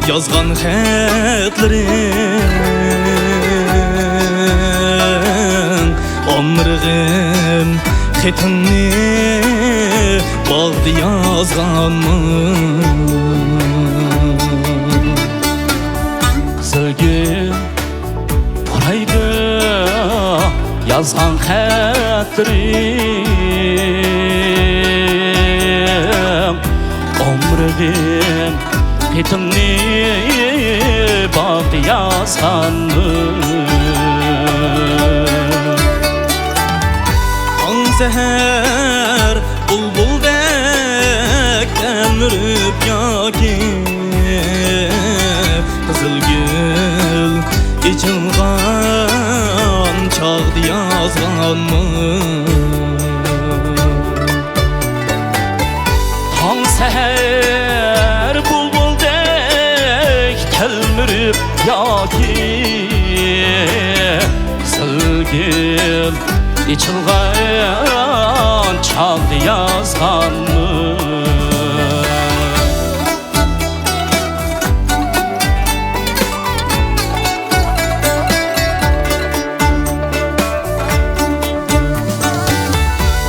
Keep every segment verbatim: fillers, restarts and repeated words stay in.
يازغان خەتلىرىڭ، ئامرىغىم خېتىڭنى باغدا يازغانمۇ؟ قىزىلگۈل پۇرايدۇ يازغان خەتلىرىڭ، ئامرىغىم خېتىڭنى باغدا يازغانمۇ؟ تاڭ سەھەر بۇلبۇلدەك تەلمۈرۈپ ياكى قىزىل گۈل ئېچىلغان چاغدا يازغانمۇ؟ تاڭ سەھەر بۇلبۇلدەك تەلمۈرۈپ ياكى قىزىل گۈل ئېچىلغان چاغدا يازغانمۇ؟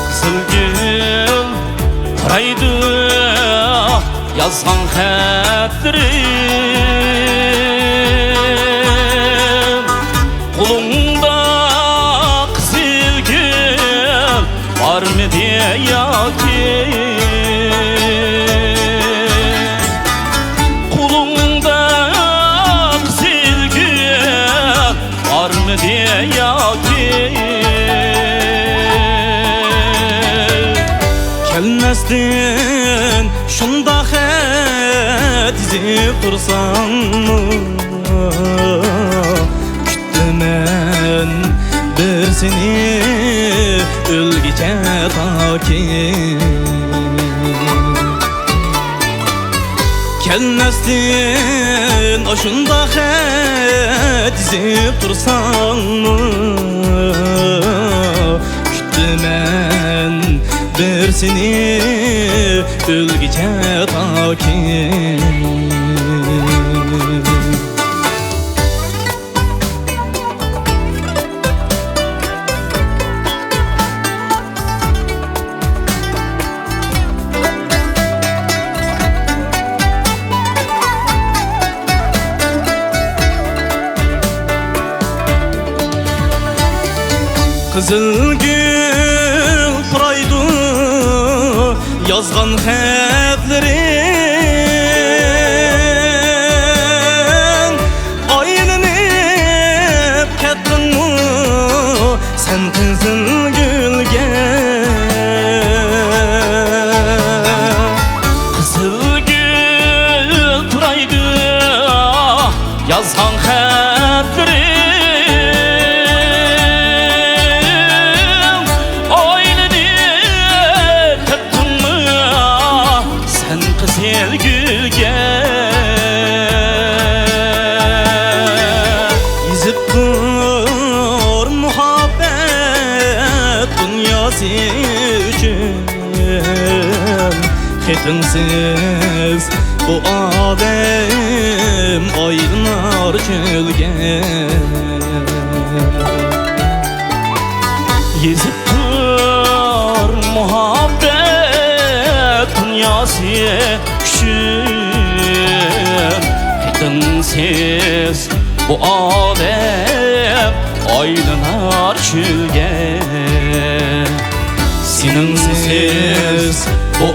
قىزىل گۈل پۇرايدۇ يازغان خەتلىرىم، قولۇڭدا قىزىل گۈل بارمىدى ياكى؟ قولۇڭدا قىزىل گۈل بارمىدى ياكى؟ كەلمەستىن شۇنداق خەت يېزىپ تۇرساڭمۇ، كۈتتۈم مەن بىر سېنى ئۆلگۈچە تاكى. كەلمەستىن ئاشۇنداق خەت يېزىپ تۇرساڭمۇ، كۈتتۈم مەن بىر سېنى ئۆلگۈچە تاكى. قىزىل گۈل پۇرايدۇ يازغان خەتلىرىم، ئايلىنىپ كەتتىڭمۇ سەن قىزىل گۈلگە؟ قىزىل گۈل پۇرايدۇ يازغان خەتلىرىم، ئايلىنىپ كەتتىڭمۇ سەن قىزىل گۈلگە؟ يېزىپ تۇر مۇھەببەت دۇنياسى ئۈچۈن، خېتىڭسىز بۇ ئالەم ئايلىنار چۆلگە. يېزىپ تۇر مۇھەببەت دۇنياسى ئۈچۈن، خېتىڭسىز بۇ ئالەم ئايلىنار چۆلگە. سېنىڭسىز بۇ